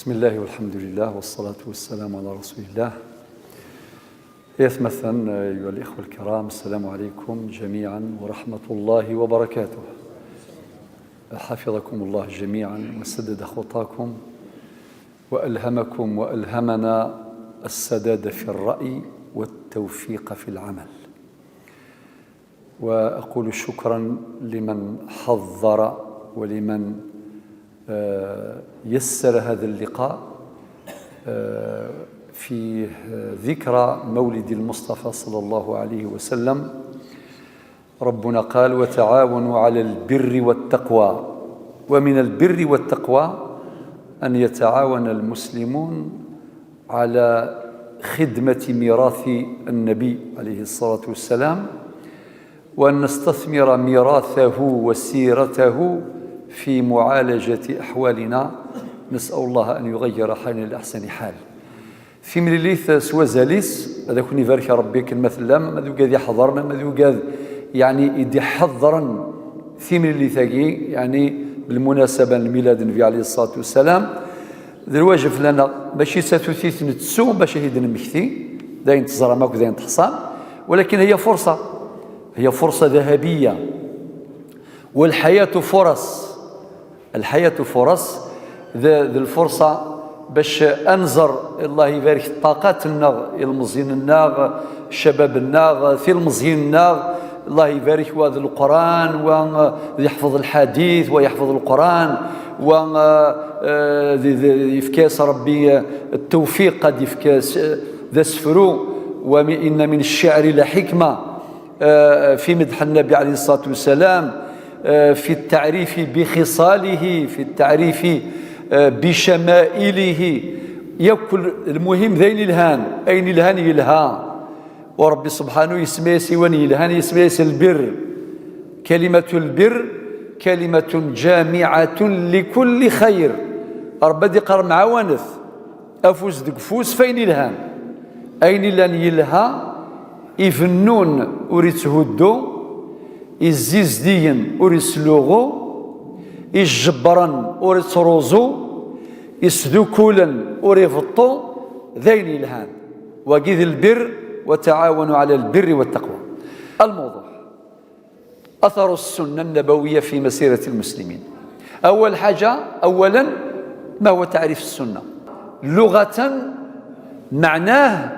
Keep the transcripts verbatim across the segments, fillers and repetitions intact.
بسم الله والحمد لله والصلاة والسلام على رسول الله. يا ثمثا، أيها الإخوة الكرام، السلام عليكم جميعا ورحمة الله وبركاته. حفظكم الله جميعا وسدد خطاكم وألهمكم وألهمنا السداد في الرأي والتوفيق في العمل. وأقول شكرا لمن حضر ولمن، آه، يسر هذا اللقاء، آه، في ذكرى مولد المصطفى صلى الله عليه وسلم. ربنا قال: "وتعاونوا على البر والتقوى". ومن البر والتقوى أن يتعاون المسلمون على خدمة ميراث النبي عليه الصلاة والسلام، وأن نستثمر ميراثه وسيرته في معالجة أحوالنا. نسأل الله أن يغير حالنا لأحسن حال. Timlilit s wazal-is, ad akun ibarek Rebbi akken ma tellam, ma d ugad iḥeḍren, ma d ugad, yeɛni, i d-iḥeḍren timlilit-agi, yeɛni, بالمناسبة n lmilad n Nnbi عليه الصلاة والسلام. D lwajeb fell-aneɣ, mačči d tatutit nettu bac ad t-id-nemmekti, d ayen teẓram akk d ayen teḥṣam, walakin هي فرصة، هي فرصة ذهبية. والحياة فرص. الحياة فرص. D, d lfurṣa bac ad nẓer, Allah ibarek, ṭṭaqat-nneɣ, ilmeẓyen-nneɣ, ccabab-nneɣ, tilmeẓyin-nneɣ, Allah ibarek, wa d Leqran, wa d iḥfeḍ lḥadit, wa yeḥfeḍ Leqran, wa, eh, d, d, yefka-yas Rebbi, eh, ttewfiq, ad yefk, eh, d asefru, wa mi, إن من الشعر لحكمة. آه، في مدح النبي عليه الصلاة والسلام، آه، في التعريف بخصاله، في التعريف، آه، بشمائله. Yakk, المهم d ayen ilhan, ayen ilhan yelha. Wa Rebbi subḥanahu yesma-yas i wayen yelhan, yesma-yas lbir. كلمة البر كلمة جامعة لكل خير. Rebbi ad iqqar: mɛawanet. Afus deg ufus f ayen ilhan. Ayen illan yelha, ibennun ur itthuddu, izzizdigen ur isluɣu, ijebbren ur ittruẓu, isdukulen ur ibeṭṭu, d ayen yelhan. Wagi d lbir, وتعاونوا على البر والتقوى. الموضوع. أثر السنة النبوية في مسيرة المسلمين. أول حاجة، أولا، ما هو تعريف السنة؟ لغة معناه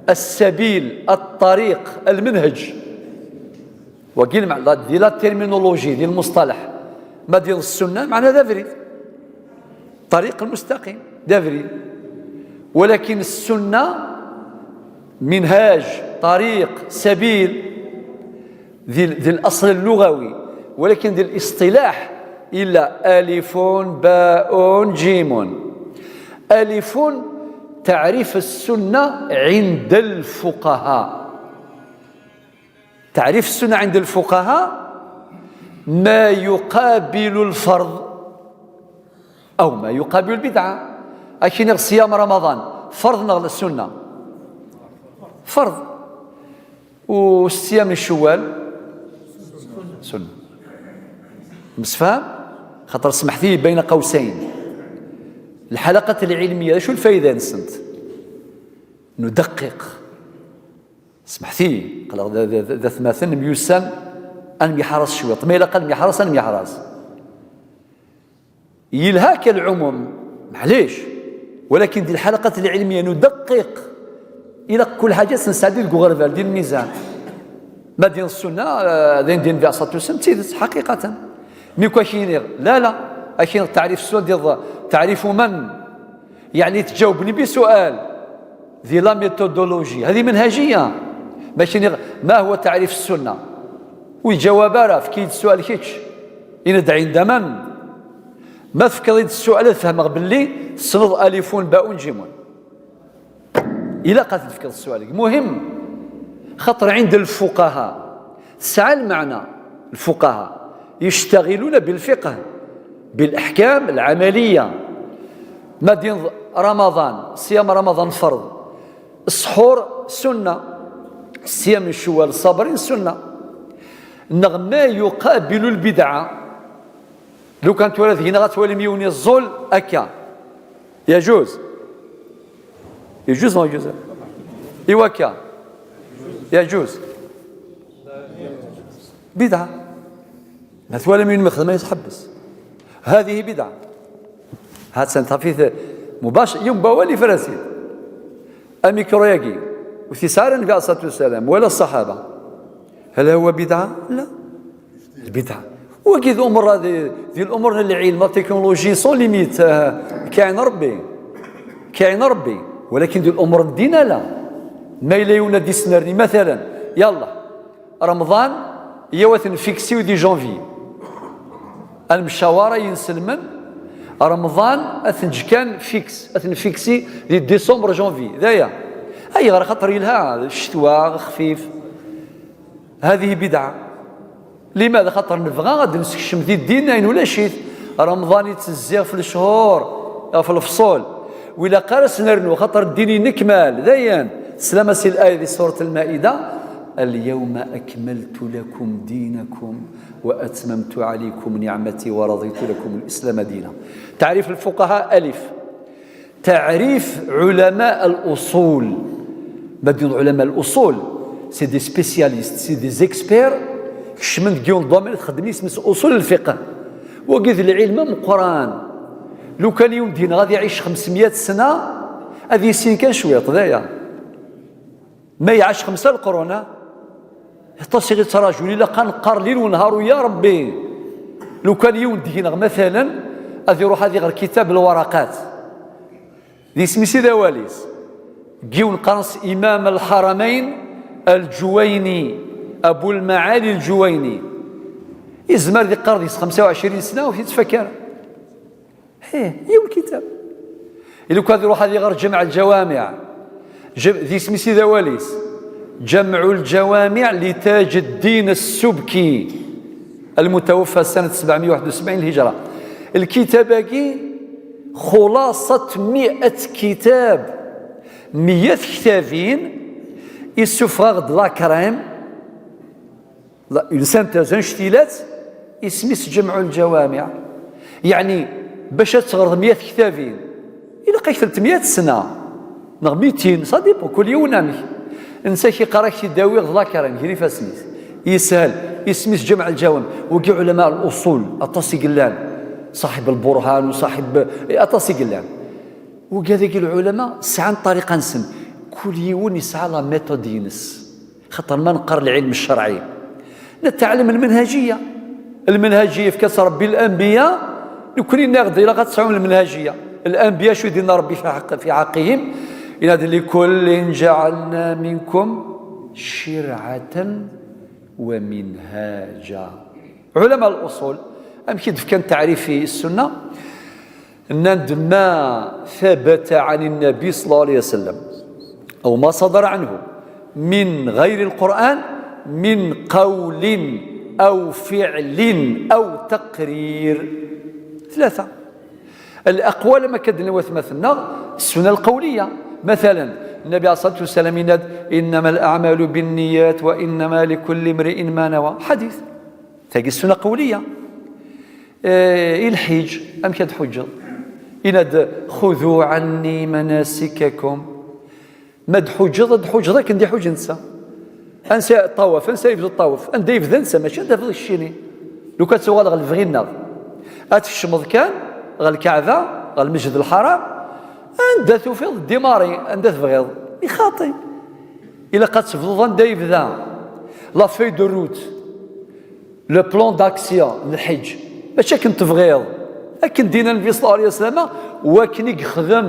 السبيل، الطريق، المنهج. Wagi المعنى، دي la terminologie، دي المصطلح. ما دي السنة معنى ذا فريد. الطريق المستقيم، d abrid. ولكن السنة منهاج، طريق، سبيل، ذي، ذي الأصل اللغوي. ولكن ذي الاصطلاح إلا ألف باء جيم. ألف، تعريف السنة عند الفقهاء. تعريف السنة عند الفقهاء ما يقابل الفرض أو ما يقابل البدعة. Akken صيام رمضان فرض ولا سنة؟ فرض. وصيام شوال سنة. مسفهم؟ خاطر سمحتي بين قوسين، الحلقات العلمية شو الفائدة نسنت؟ ندقق. سمحتي، قال: "ذا، ذا، ذا ثماثن ميوسان، أنا ميحرص شوية." ما إلا قال: "ميحرص، أنا ميحرص." يلهاك العموم، معليش. ولكن دي الحلقات العلمية ندقق إلى كل حاجة سنسعدي الغربال دي الميزان. ما دين السنة، آه، دين، دين النبي عليه الصلاة والسلام، تيدت حقيقة. مي كوا كينيغ؟ لا، لا. أكين تعريف السنة دي الظ-، تعريف من؟ يعني تجاوبني بسؤال. ذي la méthodologie، هذه منهجية. ماشي نغ-، ما هو تعريف السنة؟ ويجاوب راه في كيد السؤال كيتش. إن عند من؟ ما تفكري السؤال، فهمغ باللي تصنض ألف باء جيم. إلا قد تفكر السؤال مهم، خطر عند الفقهاء تسعى المعنى. الفقهاء يشتغلون بالفقه، بالأحكام العملية. ما دين رمضان، صيام رمضان فرض، السحور سنة، صيام شوال الصابرين سنة. نغ ما يقابل البدعة. لو كان تولد هنا غتولي ميوني الزول أكا. يجوز. يجوز ولا يجوز؟ إيوا كا. يجوز. بدعة. ما ثوالم ينمخ ما يتحبس. هذه بدعة. هات سنتافيث مباشر يوم باولي فرنسي. أميكروياكي. وثي سارن في الصلاة والسلام ولا الصحابة. هل هو بدعة؟ لا. البدعة. وكيد الأمور هذه، ذي الأمور العلم، التكنولوجي سون ليميت، آه، كاين ربي. كاين ربي. ولكن ذي الأمور الدين لا. ما إلا يونا دي سنرني مثلًا، يلا، رمضان، يا وثن فيكسي ودي جانفي. المشاورة ينسلمن، رمضان أثنج كان فيكس، أثن فيكسي دي ديسمبر جانفي. ذايا. أي غير خاطر يلها الشتوى خفيف. هذه بدعة. لماذا؟ خاطر نبغى غادي نسكشم ذي الدين، أين ولا شيء. رمضان يتزيغ في الشهور، في الفصول. وإلا قارس نرنو، خاطر الدين ينكمل. دايان. سلام سي الآية في سورة المائدة: "اليوم أكملت لكم دينكم وأتممت عليكم نعمتي ورضيت لكم الإسلام دينا". تعريف الفقهاء: ألف، تعريف علماء الأصول. ما دين علماء الأصول؟ سي دي سبيسياليست، سي دي زيكسبير. كشمن ديون دومين تخدم اسم أصول الفقه. وقد العلم مقران. لو كان يوم دين غادي يعيش خمسمية سنة، هذه السين كان شوية طبيعية. ما يعاش خمسة القرون، ها؟ Aṭas i ɣ-ittṛaǧun, ilaq ad neqqar lil ونهار: "يا ربي". لو كان يوم دينغ مثلًا، ad iruḥ ad iɣer كتاب الورقات. D isem-is i d awal-is. Yiwen qqaren-s إمام الحرمين الجويني، أبو المعالي الجويني. Izmer ad iqqar deg-s خمسة وعشرين سنة ur t-ittfak ara. Ih, yiwen kitab. Iluk ad iruḥ ad iɣer جمع الجوامع. J-, d isem-is i d awal-is. جمع الجوامع لتاج الدين السبكي، المتوفى سنة سبعمية وواحد وسبعين الهجرة. الكتاب-agi خلاصة مئة كتاب. مية كتابين يسفغ-d la crème. La, une synthèse, une ستيلات، اسميس جمع الجوامع. يعني، باش تغرض مية كتابين، إلا قيك ثلاثمية سنة، نغ ميتين، ça dépend، كل يوم نامك. نسا كي قراك تداوي غض la crème، جري فاسميس. يسهل، اسميس جمع الجوامع. وكي علماء الأصول، أطاسي قلان. صاحب البرهان وصاحب، أطاسي قلان. وكذلك العلماء سعان طريقة نسن. كل يوم يسعى la méthode ينس. خاطر ما نقر العلم الشرعي، نتعلم المنهجية. المنهجية في كاس ربي الأنبياء، نكوني ناخد إلى غتسعون المنهجية. الأنبياء شو دينا ربي في حق، في حقهم؟ ينادي: "لكل جعلنا منكم شرعة ومنهاجا". علماء الأصول، أم كيف كان تعريف السنة؟ Nnan-d: "ما ثبت عن النبي صلى الله عليه وسلم، أو ما صدر عنه من غير القرآن من قول أو فعل أو تقرير". ثلاثة. الأقوال ما كدنا وثمثنا السنة القولية. مثلًا، النبي عليه الصلاة والسلام يناد: "إنما الأعمال بالنيات وإنما لكل امرئ ما نوى". حديث. تاقي السنة قولية. آه، الحج، أم كان تحجض؟ إن د-، "خذوا عني مناسككم". ما تحجض، تحجض، لكن دي حج نسا. أنسى الطواف، أنسى يبدو الطواف، أنت يبدو نسا، ماشي أنت في الشيني. لو كانت سوال غير الفغي النار. أتشمض كان، غير الكعبة، غير المسجد الحرام، أنت توفيض ديماري، أنت تبغيض. يخاطي. إلا قد تبغض، أنت يبدا. La feuille de route. Le plan d'action n lḥiǧ, mačči akken tebɣiḍ, akken dina Nnbi صلى الله عليه وسلم, u akken i yexdem.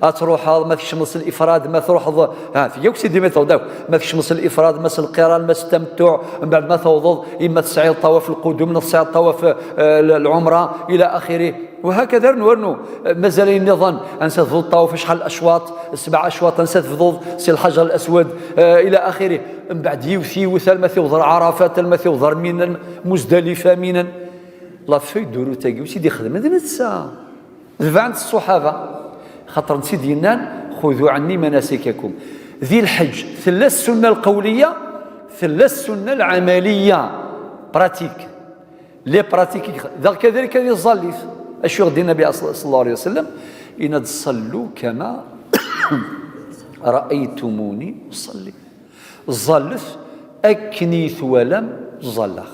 Ad truḥeḍ, ma tkecmeḍ s lifrad, ma truḥeḍ, ha, tga-k Sidi mi tawḍeḍ akk, ma tkecmeḍ s lifrad, ma s lqiran, ma s tamettuɛ, mbeɛd ma tawḍeḍ, imma tesɛiḍ ṭawaf lqudum, neɣ tesɛiḍ ṭawaf, eh, l-, lɛumra, ila axiri. وهكذا rnu, rnu. Mazal ayen nniḍen, ansa tebduḍ ṭṭawaf, acḥal acwaṭ, sebɛa acwaṭ, ansa tebduḍ si lḥajar al-aswad, eh, ila axiri. Mbeɛd yiwet yiwet, alma tiwḍer Ɛarafat, alma tiwḍer Mina, Muzdalifa, Mina. La feuille de route-agi, wi tt-id-ixedmen d netta. Tebɛen-t ṣṣuḥaba. Xaṭer netta i d-yennan: "خذوا عني مناسككم". Di lḥeǧ, tella ssunna lqawliya, tella ssunna lɛamaliya. Pratique. Les pratiques, daɣ kadalik ad iẓẓallit. Acu i ɣ-d-yenna Nnabi صلى الله عليه وسلم: Yenna-d: "Ṣallu kama ra'aytumuni uṣalli." Ẓallet akken i yi-twalam ẓalleɣ.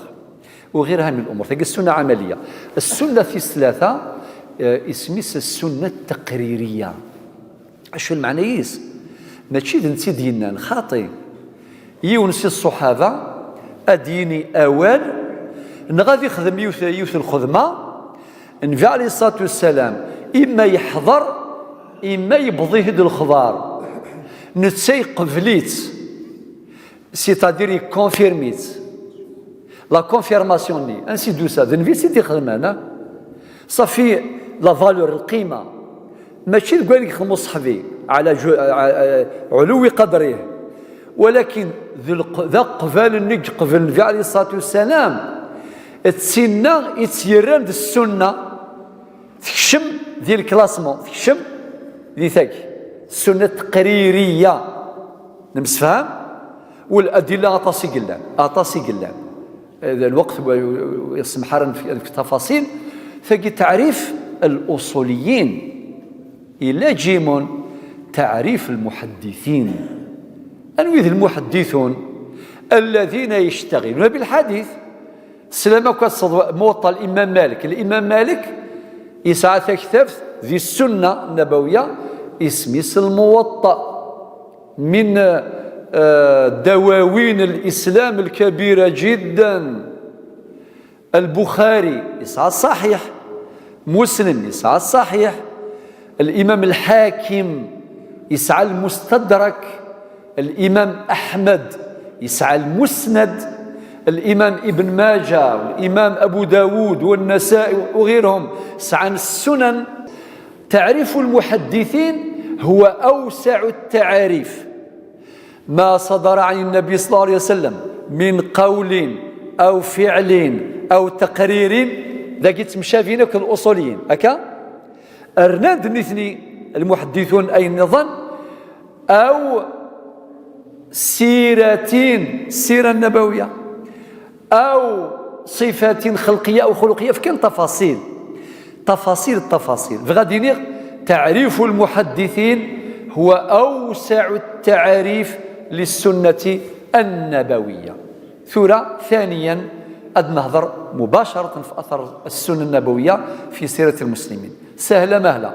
وغيرها من الأمور. Tagi ssunna ɛamaliya. Ssunna tis tlata, eh, isem-is ssunna taqririya. Acu lmeɛna-is? Mačči d netta i d-yennan, xaṭi. Yiwen si ṣṣuḥaba ad d-yini awal, neɣ ad ixdem yiwet, yiwet lxedma, Nnbi ɛalayhi ṣṣalatu wassalam, imma yeḥḍer, imma yewweḍ-it-id lexbar. Netta iqbel-itt, c'est-à-dire yekkonfirmi-tt. La confirmation-nni, ansi d-tusa? D nnbi i tt-id-ixedmen, ah? Safi, la valeur, lqima. Mačči deg wayen yexdem uṣeḥbi, ɛla ju-, ɛa-, ɛa-, ɛuluwi qadrih. Walakin d lq-, d aqbal-nni i yeqbel Nnbi ɛalayhi ṣṣalatu wassalam, d tinna i tt-yerran d ssunna, tekcem di lklasmu, tekcem di tagi. Ssunna taqririya. Nemsefham? Waladilla aṭas i yellan, aṭas i yellan. Eh, lweqt ur yessemḥ ara ad nefk, ad nefk tafaṣil. Tagi taɛrif al-uṣuliyin. Ila jimun taɛrif al-muḥaddithin. Anwi d lmuḥaddithun? Alladhina yectaɣiluna bilḥadith. Teslam akk ad tesseḍ Muwaṭṭa l-Imam Malik. L-Imam Malik yesɛa taktabt di Ssunna Nnabawiya, isem-is Lmuwaṭṭa. من، آه، دواوين الإسلام الكبيرة جدا. البخاري يسعى الصحيح، مسلم يسعى الصحيح، الإمام الحاكم يسعى المستدرك، الإمام أحمد يسعى المسند، الإمام ابن ماجه والإمام أبو داود والنسائي وغيرهم سعى السنن. تعريف المحدثين هو أوسع التعاريف، ما صدر عن النبي صلى الله عليه وسلم من قول أو فعل أو تقرير. Dagi ttemcabin akk الأصوليين, akka? Rnan-d nitni المحدثون أي نظن أو سيرة، السيرة النبوية، أو صفات خلقية أو خلقية، fkan tafaṣil. Tafaṣil, tafaṣil. Bɣiɣ ad iniɣ, تعريف المحدثين هو أوسع التعريف للسنة النبوية. Tura, ثانيا, ad nehder مباشرة في أثر السنة النبوية في سيرة المسلمين. Sahla mahla.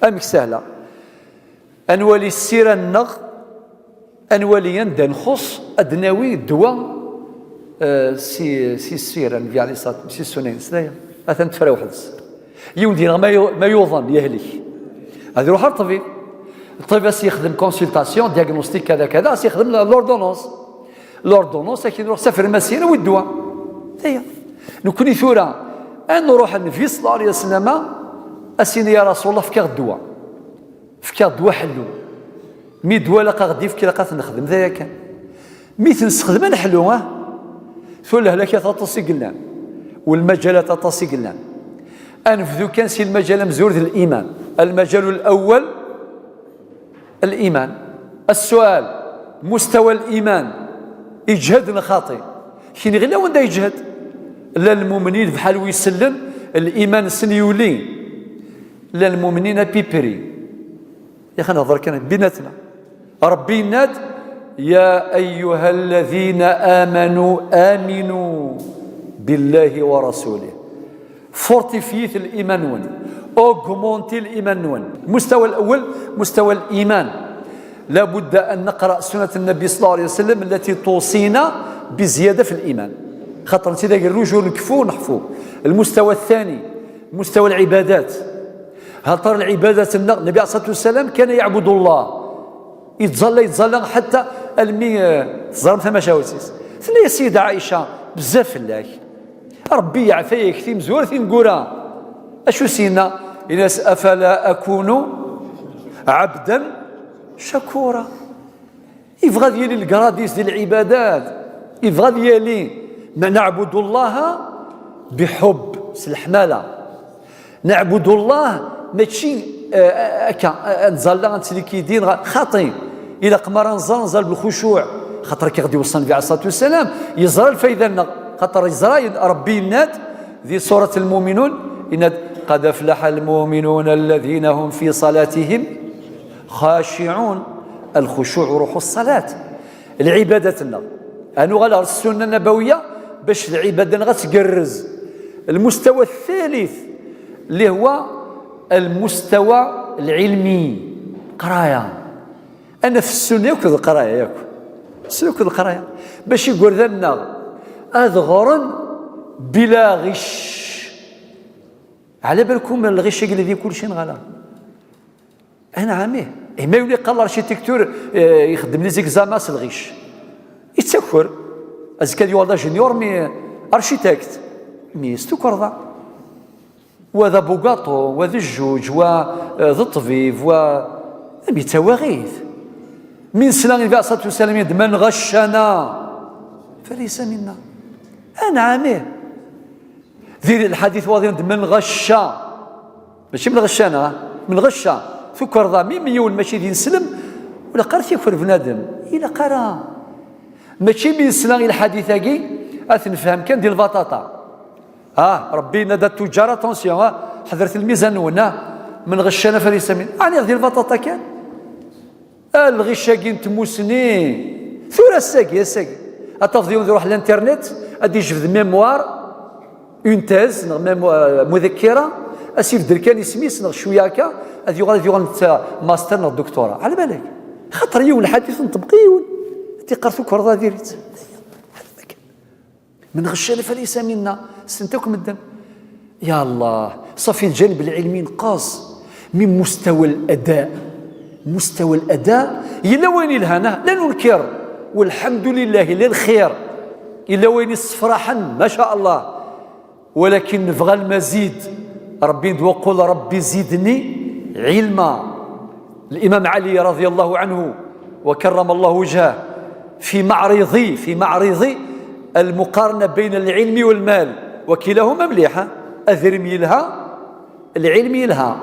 Amek sahla? Ad nwali ssira-nneɣ, ad nwali anda nxuṣṣ, ad d-nawi ddwa, eh, si, si ssira n Nnbi ɛalayhi ṣṣalatu, si ssunan-is, d aya. Atan tefra weḥd-s. Yiwen dinna ma yu-, ma yuḍen, yehlek. Ad iruḥ ar ṭṭbib. Ṭṭbib ad s-yexdem consultation, diagnostic, kada, kada, ad s-yexdem l'ordonnance. L'ordonnance, ad k-iruḥ s afermasi, ad d-nawi ddwa. D aya. Nekkni tura, ad nruḥ ar Nnbi ṣella Llahu ɛalayhi wa sallam, ad s-nini: "Ya Rasul Llah, efk-aɣ ddwa." Fkiɣ-d ddwa ḥellu. Mi ddwa ilaq ad ɣ-d-yefk, ilaq ad t-nexdem, d aya kan. Mi t-nessexdem, ad neḥlu, ah? Tura lehlakat aṭas i yellan, u lmajalat aṭas i yellan. Ad nebdu kan si lmajal amezwaru d liman. Lmajal lawwal, liman. Ssual, mustawa liman, iǧhed neɣ xaṭi? Kini ɣila wanda iǧhed. Llan lmumnin bḥal wi isellen, liman-nsen yuli. Llan lmumnin à peu près. Yak ad nehder kan binatna. Rebbi yenna-d: "يا أيها الذين آمنوا آمنوا بالله ورسوله." Fortifiyit liman-nwen. Augmenti liman-nwen. المستوى الأول مستوى الإيمان. لا بد أن نقرأ سنة النبي صلى الله عليه وسلم التي توصينا بزيادة في الإيمان. خاطر نتي داك الرجوع نكفو ونحفو. المستوى الثاني مستوى العبادات. هل ترى العبادات النغ-، النبي عليه الصلاة والسلام كان يعبد الله. يتزلى، يتزلى حتى المي-، تزرم ثما شاوسيس. ثني يا سيدة عائشة، بزاف فلاك. ربي يعفيك، ثيم زور، ثيم قرا. أشو سينا؟ إناس: "أفلا أكون عبدا شكورا؟" Yebɣa ad yili lgradis di lɛibadat. Yebɣa ad yili: "نعبد الله بحب", s leḥmala. "نعبد الله", mačči, eh, akka, eh, ad nẓalla, ad nettlikidi, neɣ xaṭi. Ilaq mi ara nẓall, nẓall belxucuɛ. Xaṭer akken i ɣ-d-iweṣṣa Nnbi ɛalayhi ṣṣalatu wassalam, yeẓra lfayda-nneɣ. Xaṭer yeẓra, Rebbi yenna-d di surat Lmuminun, yenna-d: قد أفلح المؤمنون الذين هم في صلاتهم خاشعون. الخشوع روح الصلاة. Lɛibadat-nneɣ. Ad nuɣal ɣer ssunna nabawiya bac lɛibada-nneɣ ad tgerrez. المستوى الثالث اللي هو المستوى العلمي. Qraya. Ad naf ssunna yakk d lqraya yakk. Ssunna yakk d lqraya. Bac igerdan-nneɣ ad ɣren bila ɣic. Ɛla balkum lɣic-agi di kulci neɣ ala? Anɛam ih. Ih, ma yuli yeqqar l'architecture, eh, ixeddem les examens s lɣic. Yettaker. Azekka ad yuɣal d ingénieur, mais architecte. Mais s tukerḍa. Wa d abugaṭu, wa d jjuj, wa, eh, d ṭṭbib, wa, am yettawaɣit. Mi nesla i Nnbi alayhi ṣṣalatu wassalam yenna-d: من غشنا فليس منا. Anɛam ih. Di lḥadit waḍin d: من غش. Mačči من غشنا, من غش. Tukerḍa, mi yiwen mačči d ineslem, ur ilaq ara ad t-yaker bnadem. Ilaq ara. Mačči mi nesla i lḥadit-agi, ad t-nefhem kan di lbaṭaṭa. Ah, Rebbi yenna-d a ttuǧǧar, attention, ah, ḥedret lmizan-nwen, ah, من غشنا فليس منا. Ɛni di lbaṭaṭa kan? Ah, lɣic-agi n tmusni. Tura ass-agi, ass-agi. Ad tafeḍ yiwen iruḥ l'internet, ad d-ijbed mémoire, une thèse, neɣ mémo-, euh, mudakkira, ad s-ibdel kan isem-is, neɣ cwiya akka, ad yuɣal, ad yuɣal netta master neɣ doctorat. Ɛla balak. Xaṭer yiwen lḥadit nṭebq i yiwen. Ad t-iqqar tukerḍa diri-tt. من غشنا فليس منا. Ssnen-t akk medden. Ya Allah, ṣafi lǧanib lɛilmi yenqes. Mi mustawa l'ada. Mustawa l'ada, yella wayen yelhan, ah, la nunkir. Walḥamdu lillahi, yella lxir. Yella wayen yessefraḥen, ma sha Allah. Walakin nebɣa lmazid. Rebbi yenna-d: وقل رب زدني علما. L'imam Ali رضي الله عنه وكرم الله وجهه في معرض، في معرض المقارنة بين العلم والمال، وكلاهما مليح، adrim yelha, lɛilm yelha.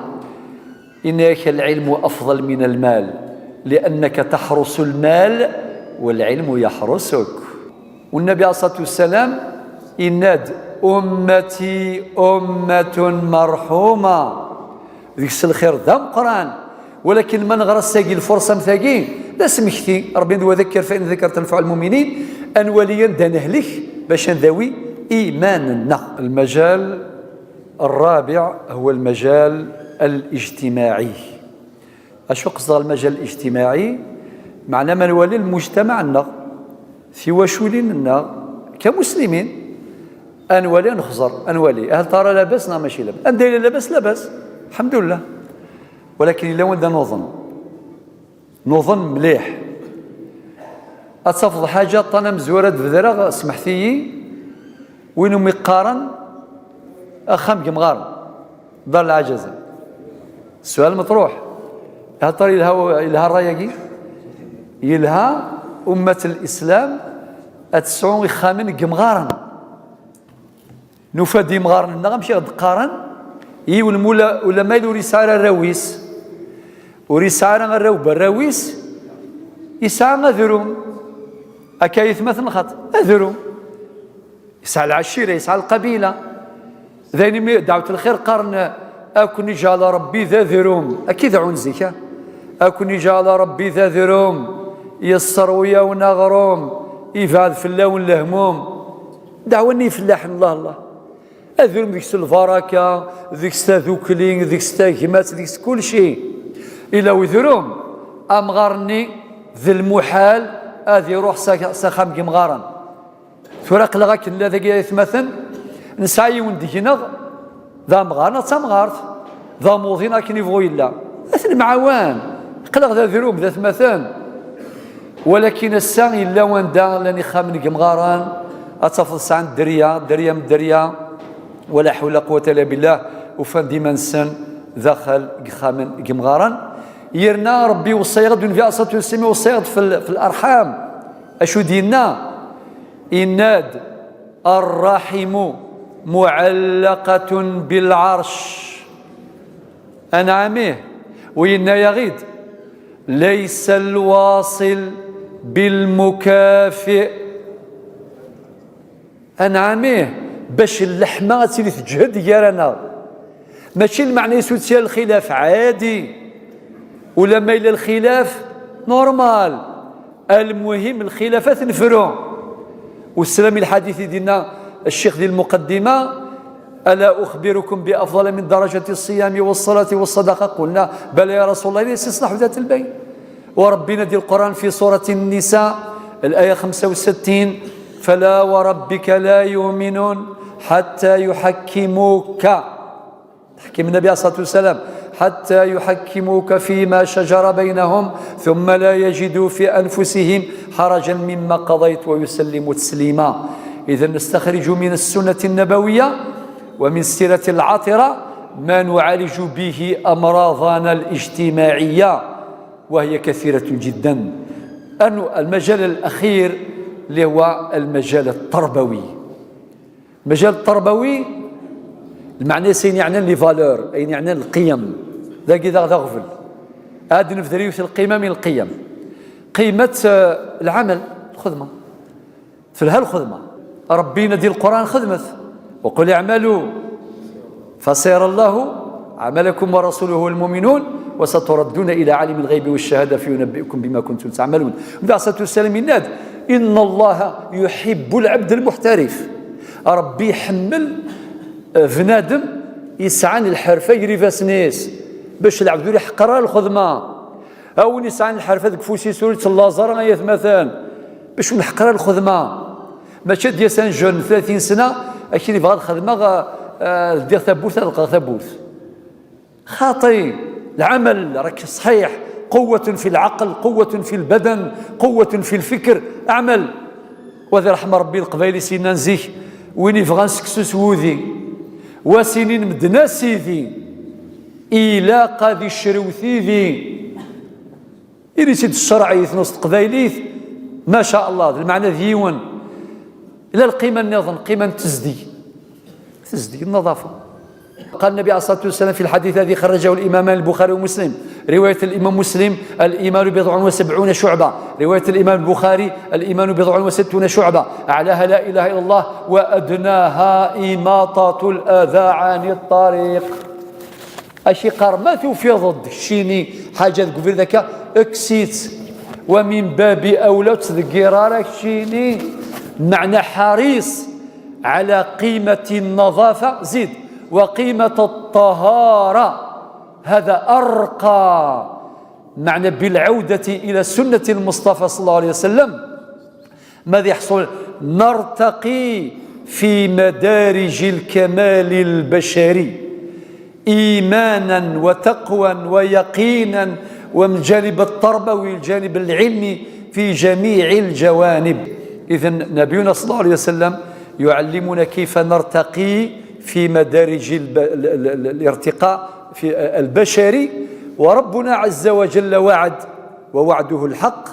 Yenna-ak: العلم أفضل من المال، لأنك تحرس المال والعلم يحرسك. Wa Nnbi alayhi ṣṣalatu wassalam yenna-d: أمتي أمة مرحومة. Deg-s lxir d ameqqran. Walakin ma neɣra ass-agi lfurṣa am tagi, d asmekti. Rebbi yenna-d: وذكر فإن الذكرى تنفع المؤمنين. Ad nwali anda nehlek bac ad ndawi iman-nneɣ. المجال الرابع هو المجال الاجتماعي. Acu qesdeɣ المجال الاجتماعي؟ Meɛna ma nwali lmujtamaɛ-nneɣ, tiwaculin-nneɣ, كمسلمين, ad nwali, ad nexẓer, ad nwali. Hal tara labas neɣ mačči labas? Anda yella labas, labas. Lḥemdullah. Walakin yella wanda nuḍen. Nuḍen mliḥ. Ad tafeḍ ḥaǧa, ṭṭan amezwar ad bedreɣ, smeḥt-iyi, win umi qqaren axxam deg yemɣaren. Dar lɛajaza. Ssual meṭruḥ. Axaṭer yelha, yelha ṛṛay-agi? Yelha ummat n Lislam ad tesɛu ixxamen deg yemɣaren. Nufa-d imɣaren-nneɣ amek i ɣ-d-qqaren, yiwen mula, ula ma yella ur yesɛi ara arraw-is, ur yesɛi ara arraw n warraw-is, yesɛa adrum. Akka i yetmaten xaṭ, adrum. Yesɛa lɛacira, yesɛa lqabila. D ayen imi dɛwet lxir qqaren: "Ad ken-iǧɛel Ṛebbi d adrum." Akka i dɛun zik, a? "Ad ken-iǧɛel Ṛebbi d adrum, yesserwi-yawen aɣrum, yebɛed fell-awen lehmum." Dɛwa-nni ifellaḥen, Allah, Allah. Adrum deg-s lbaraka, deg-s tadukli, deg-s tagmat, deg-s kulci. Ila udrum, amɣar-nni d lmuḥal ad iruḥ s, s axxam n yimɣaren. Tura aql-aɣ akken la dagi ay atmaten, nesɛa yiwen deg-neɣ d amɣar neɣ d tamɣart, d amuḍin akken yebɣu yella. Ad t-nemɛawan. Aql-aɣ d adrum d atmaten. Walakin ass-a yella wanda llan ixxamen n yemɣaren, ad tafeḍ sɛan dderya, dderya m dderya, wala ḥawla quwwata illa billah, ufan-d iman-nsen daxel n yixxamen n yemɣaren. Yerna Ṛebbi iweṣṣa-yaɣ-d, Nnbi alayhi ṣṣalatu wassalam iweṣṣa-yaɣ-d fi l-, fi larḥam. Acu d-yenna? Yenna-d: "الرحم معلقة بالعرش." Anɛam ih. U yenna-yaɣ-id: "ليس الواصل بالمكافئ." Anɛam ih. Bac lleḥma ad tili teǧhed gar-aneɣ. Mačči lmeɛna-is ur ttili lxilaf, ɛadi. Ulamma yella lxilaf, normal. Almuhim, lxilafat nefru. Waslam i lḥadit i d-yenna ccix di lmuqaddima: ألا أخبركم بأفضل من درجة الصيام والصلاة والصدقة؟ قلنا: بلى يا رسول الله، إلا استصلاح ذات البين. وربنا دي القرآن في سورة النساء، الآية خمسة وستين: فلا وربك لا يؤمنون حتى يحكموك. تحكيم النبي عليه الصلاة والسلام: حتى يحكموك فيما شجر بينهم ثم لا يجدوا في أنفسهم حرجا مما قضيت ويسلموا تسليما. إذا نستخرج من السنة النبوية ومن السيرة العطرة ما نعالج به أمراضنا الاجتماعية، وهي كثيرة جدا. أن-، المجال الأخير اللي هو المجال التربوي. المجال التربوي، المعنى سين يعني les valeurs، أي يعني القيم. ذاك إذا غدا غفل. هاد نبذريوث القيمة من القيم. قيمة، آه، العمل، الخدمة. فلها الخدمة. ربي ينادي القرآن خدمة: وقل اعملوا فسيرى الله عملكم ورسوله والمؤمنون وستردون إلى عالم الغيب والشهادة فينبئكم بما كنتم تعملون. النبي عليه الصلاة والسلام يناد: إن الله يحب العبد المحترف. ربي يحمل، آه، بنادم يسعى الحرفة يري فاسنيس باش العبد يحقر الخدمة. Awen yesɛan lḥerfa deg ufus-is ur yettlaẓ ara ay atmaten, bac ur nḥeqqer ara lxedma. Mačči ad d-yas un jeune tlatin sna, akken yebɣa ad xedmeɣ, ah, ah, ldiɣ tawwurt, ad ɣelqeɣ tawwurt. Xaṭi, العمل راك صحيح، قوة في العقل، قوة في البدن، قوة في الفكر، اعمل. Wa d ṛṛeḥma Ṛebbi, Leqbayel i s-yennan zik: win yebɣan seksu s wudi, wa s-inin medden a sidi, ilaq ad icrew tidi. Ini-tt-id ccreɛ, yetnu s teqbaylit, ma ca Allah, d lmeɛna d yiwen. La lqima nniḍen, qima n tezdeg. Tezdeg, nnaḍafa. قال النبي عليه الصلاة والسلام في الحديث الذي خرجه الإمامان البخاري ومسلم، رواية الإمام مسلم: الإيمان بضع وسبعون شعبة. رواية الإمام البخاري: الإيمان بضع وستون شعبة، أعلاها لا إله إلا الله وأدناها إماطة الأذى عن الطريق. Aci qqar ma tufiḍ-d keččini ḥaǧa deg ubrid akka, kkes-itt. ومن باب أولى ur ttḍeggir ara keččini. Meɛna ḥaris على قيمة النظافة، زيد: وقيمة الطهارة. هذا أرقى معنى بالعودة إلى سنة المصطفى صلى الله عليه وسلم. ماذا يحصل؟ نرتقي في مدارج الكمال البشري إيمانا وتقوى ويقينا، ومن الجانب التربوي، الجانب العلمي، في جميع الجوانب. إذن نبينا صلى الله عليه وسلم يعلمنا كيف نرتقي في مدارج الب-، ال-، ال-، ال-، الارتقاء في البشري. وربنا عز وجل وعد، ووعده الحق: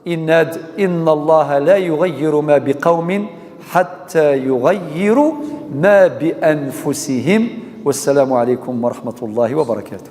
إن، إن الله لا يغير ما بقوم حتى يغيروا ما بأنفسهم. والسلام عليكم ورحمة الله وبركاته.